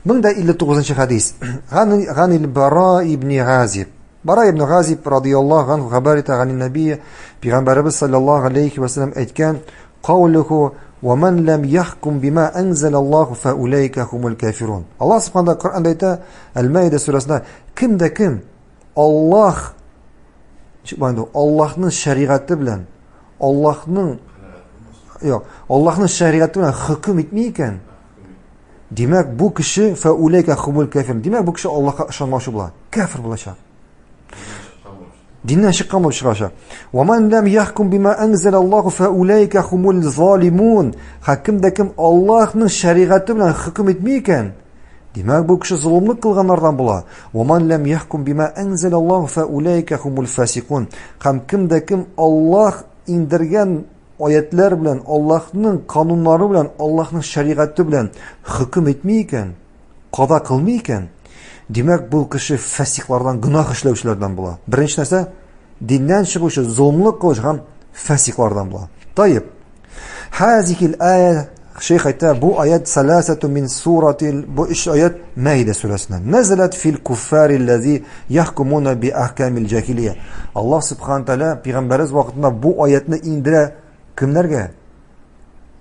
1059 хәдис. Ганил Бара ибн Газиб. Бара ибн Газиб радияллаһу анху хәбәр итә ганил нәбия пәйгамбәребез саллаллаһу алейхи ва саллям әйткән каулуху ва ман лам яхкум бима анзалаллаху фа улайка хумул кафирун. Аллаһ субхана Коръәндә әйтә, Әл-Маида сүрәсендә кем дә кем Аллаһ ничек була инде Аллаһның шәригате белән Аллаһның юк, Аллаһның шәригате белән хөкем итми икән, димәк, бу кеше фәуләйкә хумул кафир. Димәк, бу кеше Аллаһка ышанмаучы була, кафир булачак. Диннән чыккан булып чыгачак. Ва ман лам яхкум бима анзала Аллаһу фәуләйкә хумул залимун. Хаким дә кем Аллаһның шәригате белән хөкем итми икән, димәк, бу кеше золымлык кылганнардан була. Ва ман лам яхкум бима анзала Аллаһу фәуләйкә хумул фасикун. Һәм кем дә кем Аллаһ иңдергән аятлар белән, Аллаһның кануннары белән, Аллаһның шәригате белән хөкем итми икән, када кылмый икән, димәк, бу кеше фасиклардан, гөнаһ эшләүчеләрдән була. Беренче нәрсә, диннән чыгучы, золымлык кылучы һәм фасиклардан була. Таеп. Хазихил ая Шейх әйтә, бу аят саласату мин суратил, бу өч аят Мәйдә сүрәсеннән. Нәзәләт фил куффари ллази яхкумуна би ахкамил җахилия. Аллаһ субхана тәгалә пәйгамбәребез вакытында бу аятны иңдерә кемнәргә?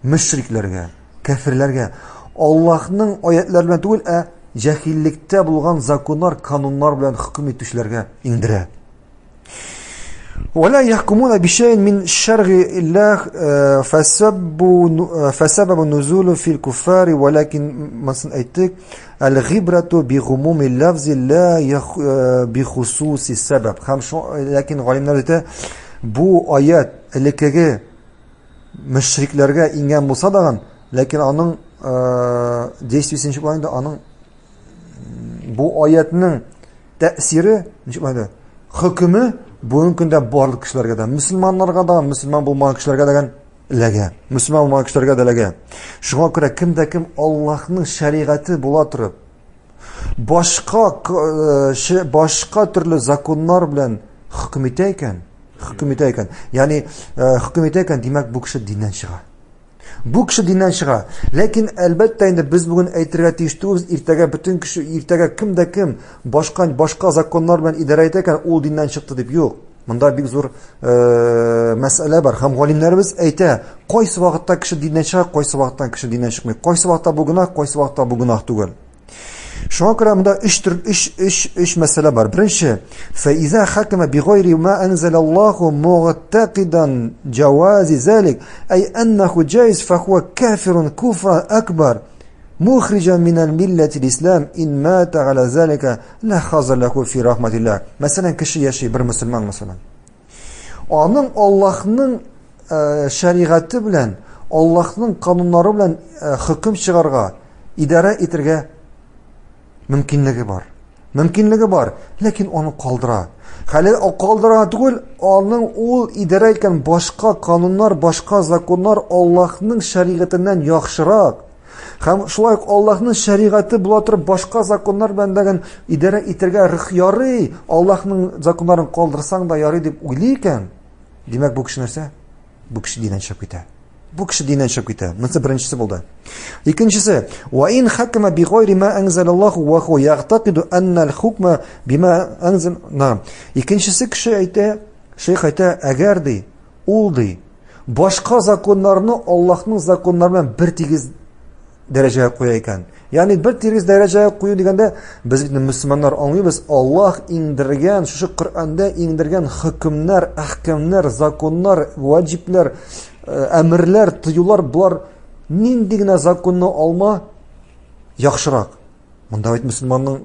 Мөшрикләргә, кәферләргә. Аллаһның аятлары белән түгел, ә җәһиллектә булган законнар, кануннар белән хөкем итүчеләргә иңдерә. ولا يحكمون بشيء من شرع الله فسبب النزول في الكفار ولكن مثلا әйттек الغبرة بغموم اللفظ لا بخصوص السبب һәм ләкин галимнәр әйтә бу аят элеккеге мөшрикләргә иңгән булса да ләкин аның действиесе ничек була инде аның бу аятның тәэсире ничек була хөкеме бүгенге көндә барлык кешеләргә дә мөселманнарга да мөселман булмаган кешеләргә дә эләгә мөселман булмаган кешеләргә дә эләгә шуңа күрә кем дә кем Аллаһның шәригате була торып башка э, башка төрле законнар белән хөкем итә икән хөкем итә икән ягъни э, хөкем итә икән димәк бу кеше диннән чыга Бу кеше диннән чыга. Ләкин, әлбәттә инде, без бүген әйтергә тиеш түгелбез, иртәгә бөтен кеше, иртәгә кем дә кем башка башка законнар белән идарә итә икән, ул диннән чыкты дип юк. Монда бик зур э, мәсьәлә бар. Һәм галимнәребез әйтә, кайсы вакытта кеше диннән чыга, кайсы вакытта кеше диннән чыкмый. Кайсы вакытта бу гөнаһ, кайсы вакытта бу гөнаһ түгел. Шуңа күрә монда өч төр өч өч өч мәсьәлә бар. Беренче, фәиза хакама бигайри ма анзалаллаху мугтакидан джавази залик, ай аннаху джайз фахуа кафирун куфран акбар мухриджан минал милләти ислам ин мата аля залика ла хаза лаху фи рахматилlah. Мәсәлән, кеше яши, бер мөселман мәсәлән. Аның Аллаһның э, шәригате белән, Аллаһның кануннары белән э, хөкем чыгарга, идарә итергә мөмкинлеге бар. Мөмкинлеге бар, ләкин аны калдыра. Хәле калдыра түгел, аның ул идарә иткән башка кануннар, башка законнар Аллаһның шәригатеннән яхшырак. Һәм шулай ук Аллаһның шәригате була торып башка законнар белән дә идарә итәргә ярый, Аллаһның законнарын калдырсаң да ярый дип уйлый икән, димәк бу кеше нәрсә? Бу кеше диннән чыгып китә. Бу кеше диннән чыгып китә. Монысы беренчесе булды. Икенчесе, ва ин хакама би гайри ма анзалаллаху ва хуа ягътакиду анна аль-хукма бима анзал. На. Икенчесе кеше әйтә, шейх әйтә, әгәр ди, ул ди, башка законнарны Аллаһның законнары белән бер тигез дәрәҗәгә куя икән. Ягъни бер тигез дәрәҗәгә кую дигәндә, без бит мөселманнар аңлыйбыз, Аллаһ иңдергән, шушы Коръәндә иңдергән хөкемнәр, әхкамнар, законнар, ваҗибләр, э, әмерләр, тыюлар, болар нинди генә законны алма, яхшырак. Монда бит мөселманның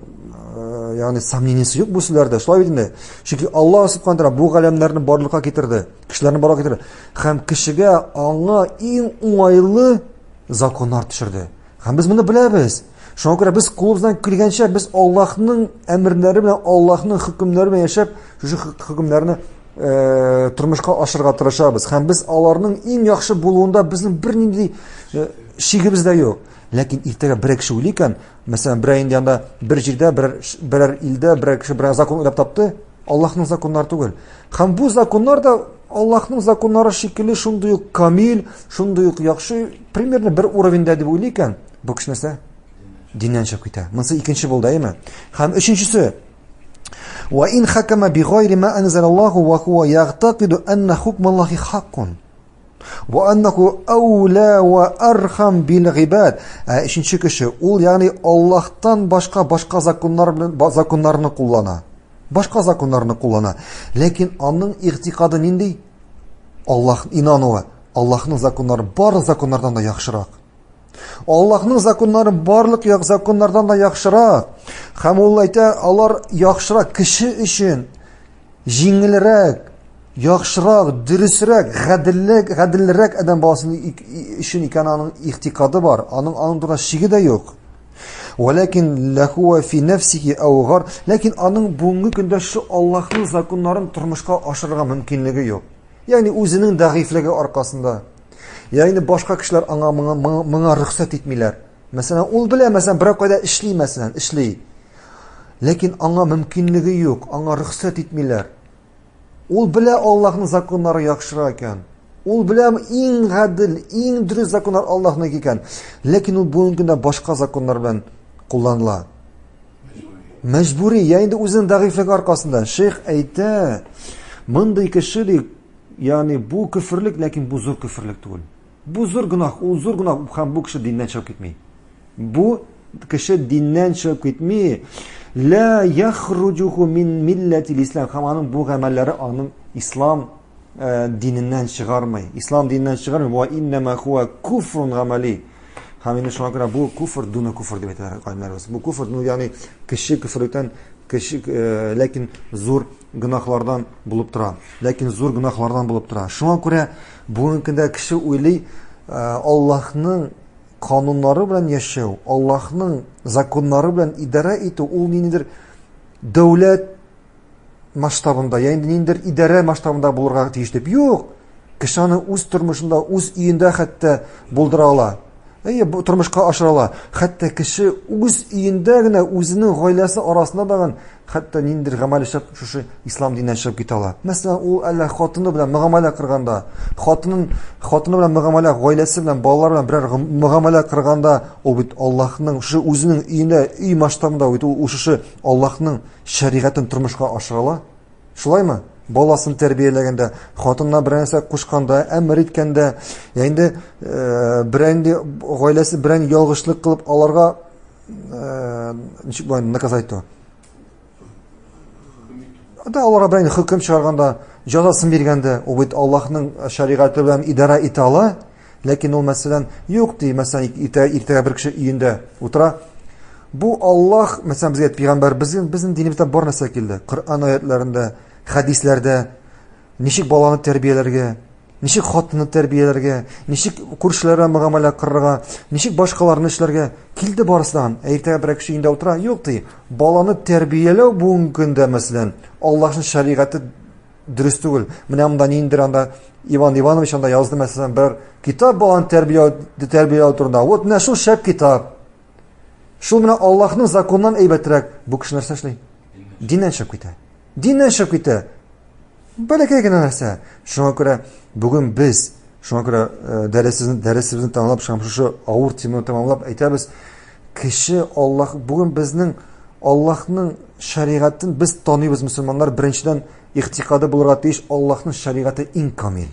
э, ягъни сомнениесе юк бу сүзләрдә. Шулай бит инде. Чөнки Аллаһ субхана тәгалә бу галәмнәрне барлыкка китерде, кешеләрне барлыкка китерде. Һәм кешегә аңа иң уңайлы законнар төшерде. Һәм без моны беләбез. Шуңа күрә без кулыбыздан килгәнчә без Аллаһның әмерләре белән, Аллаһның хөкемнәре белән яшәп, шушы хөкемнәрне э, тормышка ашырга тырышабыз. Һәм без аларның иң яхшы булуында безнең бернинди э, шигебез дә юк. Ләкин иртәгә берәр кеше уйлый икән, мәсәлән, берәр инде анда бер җирдә, берәр берәр илдә берәр кеше берәр закон уйлап тапты, Аллаһның законнары түгел. Һәм бу законнар да Аллаһның законнары шикелле шундый ук камил, шундый ук яхшы, примерно бер уровеньдә дип уйлый икән, бу кеше нәрсә? Диннән чыгып китә. Монысы икенче булды, әйеме? Һәм өченчесе. Ва ин хакама би гайри ма анзалаллаху ва хуа ягътакиду анна хукмаллахи хаккун. Ва аннаху аула ва архам бил гибад. Ә өченче кеше, ул ягъни Аллаһтан башка башка законнар белән законнарны куллана. Башка законнарны куллана. Ләкин аның игътикады нинди? Аллаһ инануы. Аллаһның законнары барлык законнардан да яхшырак. Аллаһның законнары барлык як законнардан да яхшырак. Һәм ул әйтә, алар яхшырак кеше өчен җиңелрәк, яхшырак, дөресрәк, гаделлек, гаделрәк адәм баласы өчен икән аның игътикады бар. Аның аның турында шиге дә юк. Вәләкин ләхуа фи нәфсихи әүгар, ләкин аның бүгенге көндә шу Аллаһның законнарын тормышка ашырырга мөмкинлеге юк. Ягъни үзенең дәгыйфлеге аркасында. Ягъни башка кешеләр аңа моңа, моңа, моңа рөхсәт итмиләр. Мәсәлән, ул белә, мәсәлән, берәр кайда эшли, мәсәлән, эшли. Ләкин аңа мөмкинлеге юк, аңа рөхсәт итмиләр. Ул белә Аллаһның законнары яхшырак икән. Ул белә иң гадел, иң дөрес законнар Аллаһныкы икән. Ләкин ул бүгенге көндә башка законнар белән кулланыла. Мәҗбүри, я инде үзенең дәгыйфлеге аркасында. Шейх әйтә, мондый кеше ди, ягъни бу көферлек, ләкин бу зур көферлек түгел. Бу зур гөнаһ, ул зур гөнаһ һәм бу кеше диннән чыгып китми. Бу кеше диннән чыгып китми. Ла яхруҗуху мин милләтил ислам. Һәм аның бу гамәлләре аның ислам э, диненнән чыгармый. Ислам диненнән чыгармый. Ва иннама хуа куфрун гамали. Һәм инде шуңа күрә бу куфр дуна куфр дип әйтәләр галимнәребез. Бу куфр, ну ягъни кече көферлектән кече, э, ләкин зур гөнаһлардан булып тора. Ләкин зур гөнаһлардан булып тора. Шуңа күрә бүгенге көндә кеше уйлый, э, Аллаһның кануннары белән яшәү, Аллаһның законнары белән идарә итү ул ниндидер дәүләт масштабында, я инде ниндидер идарә масштабында булырга тиеш дип. Юк. Кеше аны үз тормышында, үз өендә хәтта булдыра ала. Әйе, бу тормышка ашыра ала. Хәтта кеше үз өендә генә, үзенең гаиләсе арасында да хәтта ниндидер гамәл эшләп, шушы ислам диненнән чыгып китә ала. Мәсәлән, ул әллә хатыны белән мөгамәлә кырганда, хатынын хатыны белән мөгамәлә, гаиләсе белән, балалар белән берәр мөгамәлә кырганда, ул бит Аллаһның шушы үзенең өендә, өй масштабында бит ул шушы Аллаһның шәригатен тормышка ашыра ала. Шулаймы? Баласын тәрбияләгәндә, хатынына берәр нәрсә кушканда, әмер иткәндә, я инде э, берәр инде гаиләсе берәр ялгышлык кылып аларга э, ничек була наказать то. Да аларга берәр хөкем чыгарганда, җәзасын биргәндә, ул бит Аллаһның шәригате белән идарә итә ала. Ләкин ул мәсәлән, юк ди, мәсәлән, иртә, иртәгә бер кеше өендә утыра. Бу Аллаһ, мәсәлән, безгә пәйгамбәр, безнең безнең динебездә бар нәрсә килде. Коръән аятларында, хәдисләрдә ничек баланы тәрбияләргә, ничек хатынны тәрбияләргә, ничек күршеләргә мөгамәлә кырырга, ничек башкаларны эшләргә килде барысынан. Ә иртәгә бер кеше өендә утыра, юк ди. Баланы тәрбияләү бүгенге көндә, мәсәлән, Аллаһның шәригате дөрес түгел. Менә монда ниндидер анда Иван Иванович анда язды, мәсәлән, бер китап баланы тәрбияләү, тәрбияләү турында. Вот менә шул шәп китап. Шул менә Аллаһның законыннан әйбәтрәк. Бу кеше нәрсә эшли? Диннән чыгып китә. Диннән чыгып китә. Бәләкәй генә нәрсә. Шуңа күрә бүген без, шуңа күрә э, дәресебезне дәресебезне тәмамлап, шушы авыр теманы тәмамлап әйтәбез, кеше Аллаһ бүген безнең Аллаһның шәригатен без таныйбыз мөселманнар беренчедән игътикады булырга тиеш Аллаһның шәригате иң камил.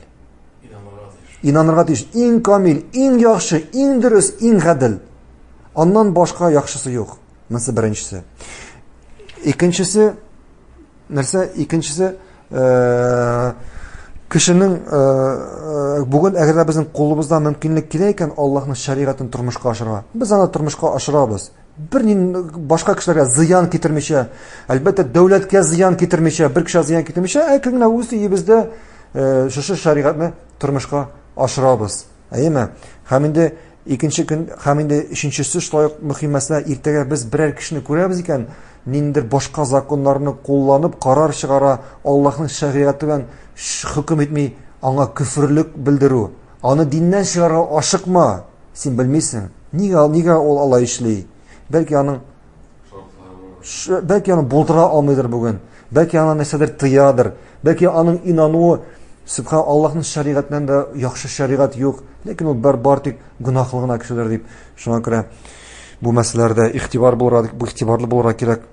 Инанырга тиеш. Иң камил, иң яхшы, иң дөрес, иң гадел. Аннан башка яхшысы юк. Монысы беренчесе. Икенчесе нәрсә? Икенчесе э, кешенең э, э, бүген әгәр дә безнең кулыбызда мөмкинлек килә икән Аллаһның шәригатен тормышка ашырырга, без аны тормышка ашырабыз. Бер башка кешеләргә зыян китермичә, әлбәттә, дәүләткә зыян китермичә, бер кешегә зыян китермичә, әкрен генә үз өебездә э, шушы шәригатьне тормышка ашырабыз. Әйеме? Һәм инде икенче көн, һәм инде өченчесе шулай ук мөһим мәсьәлә, иртәгә без берәр кешене күрәбез икән, ниндидер башка законнарны кулланып карар чыгара, Аллаһның шәригате белән хөкем итми, аңа көферлек белдерү, аны диннән чыгарырга ашыкма. Син белмисең. Нигә, нигә ул алай эшли? Бәлки аның бәлки аны булдыра алмыйдыр бүген. Бәлки аны нәрсәдер тыядыр. Бәлки аның инануы Сөбхан Аллаһның шәригатеннән дә яхшы шәригать юк. Ләкин ул бар бар тик гөнаһлы гына кешеләр дип. Шуңа күрә Бу мәсьәләләрдә игътибар булырга, бу игътибарлы булырга кирәк.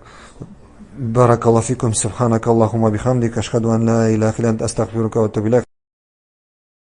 Баракаллаһу фикум, субханакаллахумма бихамдик, ашһаду ан ла илаһа илля анта, астагфирука ва атубу иләйк.